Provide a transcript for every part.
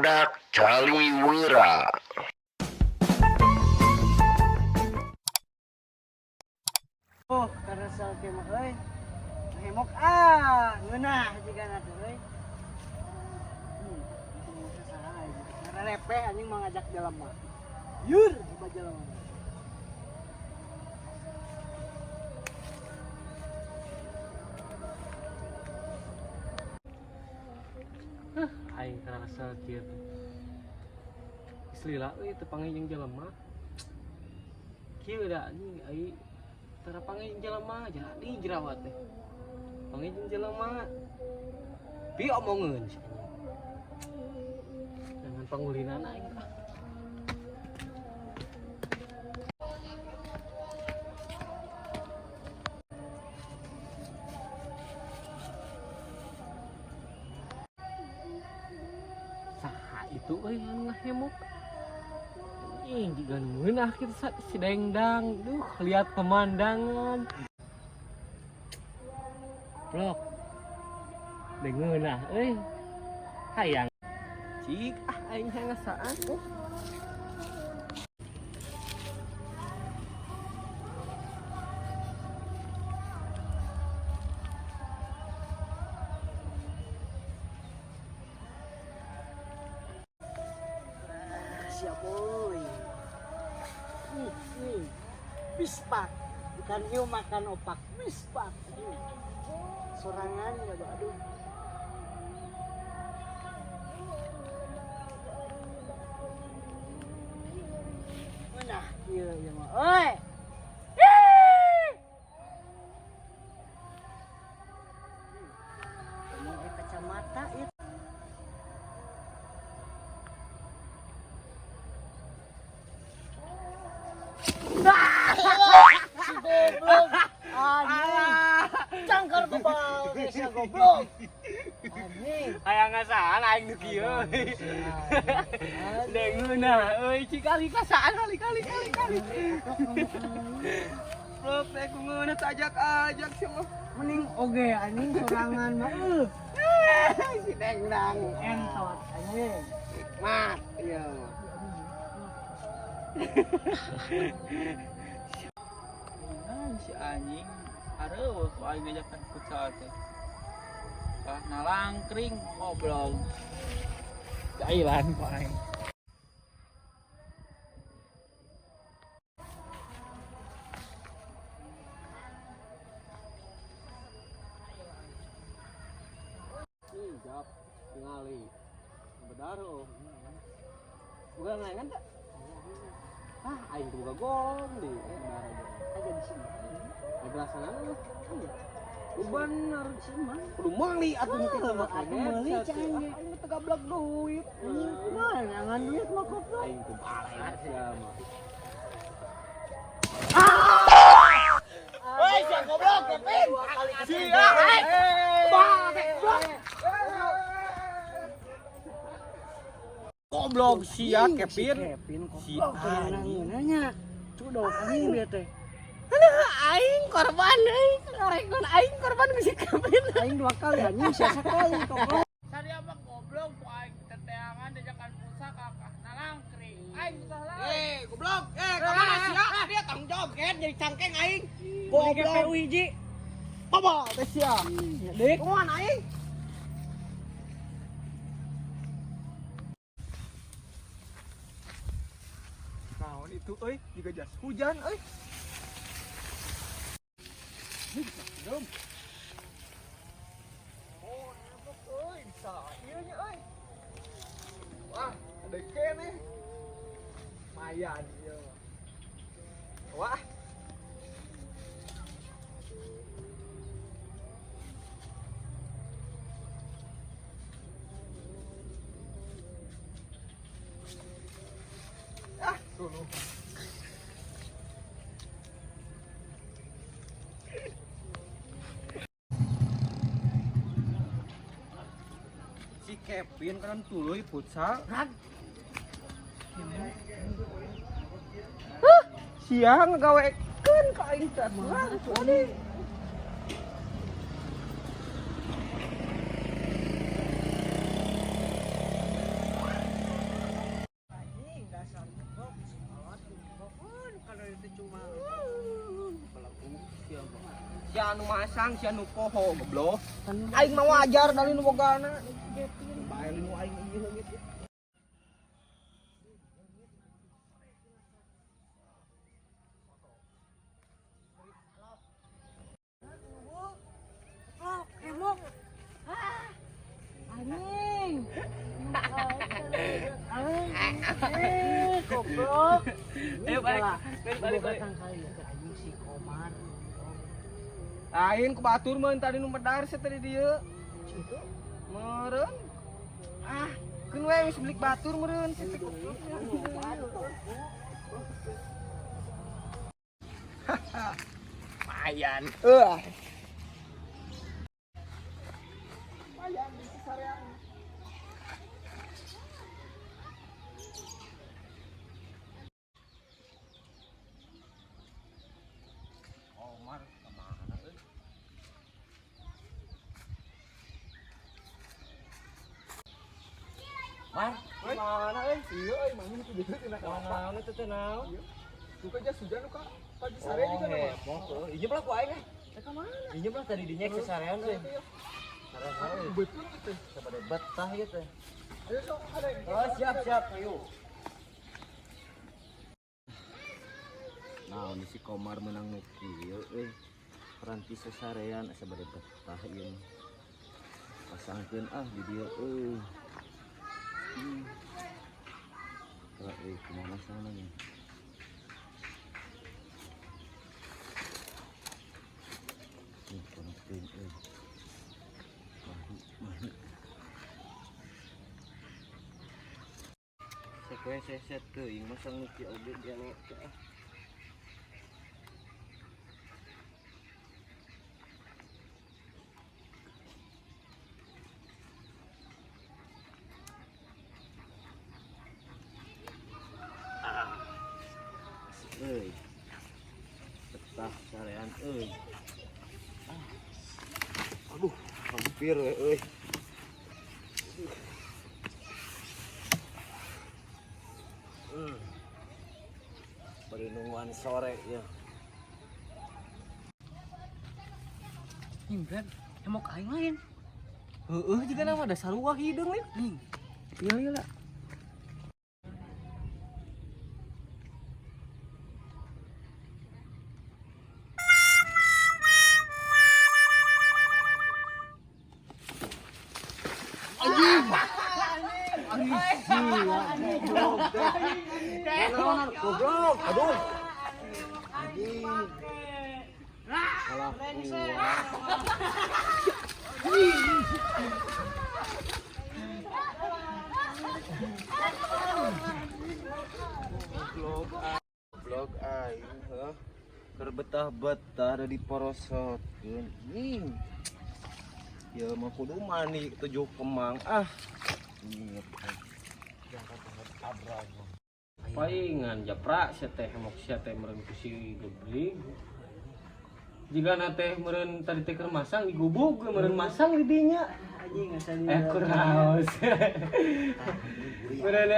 Barudak Caliwera. Oh, karena salke mah euy. Hemok ah, ngeunah jigana teh euy. Sasaha aing. Karena anjing mah ngajak jelema. Yur, loba jelema. Aing karasa kieu teh. Geus lila euy teu panggih jeung jelema. Kieu da anjing ai tara panggih jeung jelema jadi jerawat teh. Panggih jeung jelema. Pi omongeun si anjing. Jangan pangulinan aing ah. Saha itu euy anu ngahemok? Anjing jiga nu meunah kitu si dengdang. Duh, lihat pemandangan. Blok. Dengeunah euy. Hayang. Cik ah aing hayang ngasaan. Siap euy. Nih, nih. Bispak. Bukan hiu makan opak, bispak. Sorangan ya, aduh. Nah, ieu ieu mah. Oi. Ngomong kacamata ieu. Si goblok. Anjing. Cangkar bebal geus goblok. Anjing. Hayang ngasaan aing nu kieu. Dengeunah euy cik kali kasaan kali kali kali kali. Blok teh ku ngeunah teh ajak-ajak sih mah. Mending oge anjing sorangan mah euy. Si dengdang. Entot anjing. Nikmat ieu mah. Si anjing areueuh ku aing ngajakan futsal teh. Wah, nalangkring goblok. Cailan ku aing. Ih, jap tingali. Bedar oh. Boga ngayangan teh? Ah, aing teh boga gong di bedar. Aja di sini. Ada belasangan lu. Iya. Lu bener. Di sini mah. Kudu meuli atuh nu kitu mah. Atuh meuli cai aing ge. Aing mah teu gablek duit. Anjing kumaha ngangan duit mah goblok. Aing teh balai sia mah. Woi, sia goblok, Kevin. Sia, hei. Goblok sia Kevin. Kevin Si goblok anjing. nanya. Cudok anjing dia teh. Aing korban euy, ngarekon aing korban ku si Kevin. Aing dua kali anjing sia sekali goblok. Saria mah goblok ku aing teteangan diajakan futsal kakak nalangkring. Aing salah. Eh, goblok. Eh, ka mana sia? Dia tanggung jawab kan jadi cangkeng aing. Goblok. GPU hiji. Baba teh sia. Dik. Kumaha aing? Naon itu euy, juga jas hujan euy. Oh, nyebok euy, bisa ieu nya euy. Wah, ada kene. Lumayan ieu. Wah. Ah, dulu. Si Kevin kan tuluy futsal. Hah, siang ngagawekeun ka aing teh atuh. Sia anu masang, sia nu poho goblok. Aing mah wajar dari nu bogana. Bae nu aing ieu leungit. Goblok, hemok. Ah. Anjing. Eh, goblok. Ayo balik. Balik balik. Balik. Kali ya anjing si Komar. Lain ku batur mah tadi nu medar sia tadi dieu. Itu Meureun. Ah, keun we geus belik batur meureun sia teh goblok. Lumayan. Eueuh. Lumayan di sarean. Omar kemana euy? Mar, Mana euy? Iya euy, mana nu dieu tina naon itu teh naon? Suka jas hujan lu kak. Pagi sare juga nama. Heboh. Injem lah ku aing eh. Injem lah tadi dinyek sesarean euy. Sarean euy. Betul gitu. Sabada betah ieu teh. Ayo sok ada. Oh, siap siap, ayo. Nah, ini si Komar menang nu kieu euy. Peranti sesarean asa bade betah ieu mah. Pasangkeun ah di dieu euy. Kira euy kumaha masangna nya. Nih, konekkeun euy. Mahi, mahi. Sekuensi set teuing masang nu kieu oge dia lo. Euy. Betah sarean euy. Aduh, hampir we euy. Bari nungguan sore ya. Imran, hemok aing lain. Heeh, juga nama ada sarua hideung lain. Nih, Iya iya lah. Goblok, aduh. Anjing. Kalah kuat. Goblok, goblok aing heuh. Keur betah-betah da diporosotkeun. Ing. Ya mah kudu mani tujuh kemang ah. Inget. Palingan japrak sia teh hemok sia teh meureun ku si gebling. Jigana teh meureun tadi teh keur masang digubug meureun masang di dinya. anjing asa Eh kuraos. Meureun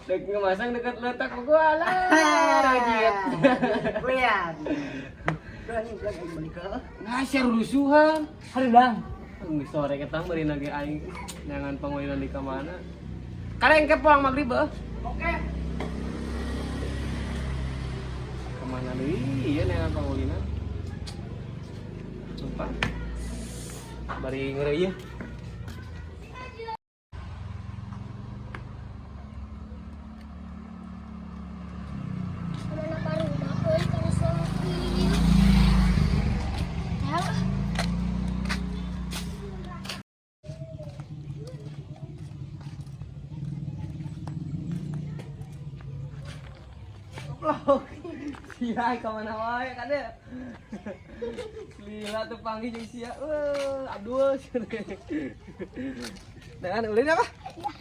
dek ngemasang dekat letak ku gua lah. Anjir. Lihat. Udah anjing belag aing balik ke. Ngasih rusuhan. Hareudang. Geus sore ketang bari nage aing nyangan pangulinan di ka mana. Kareng ke pulang magrib heuh. Oke. Kemana deui ieu neangan pangulinan? Lupa. Bari ngeureuyeuh. Mana barudak euy kana selfie. Ya. Goblok. Sia ka mana wae kade. Lila tuh panggil jeung sia. Eueuh, aduh. Dengan ulin apa? Ya.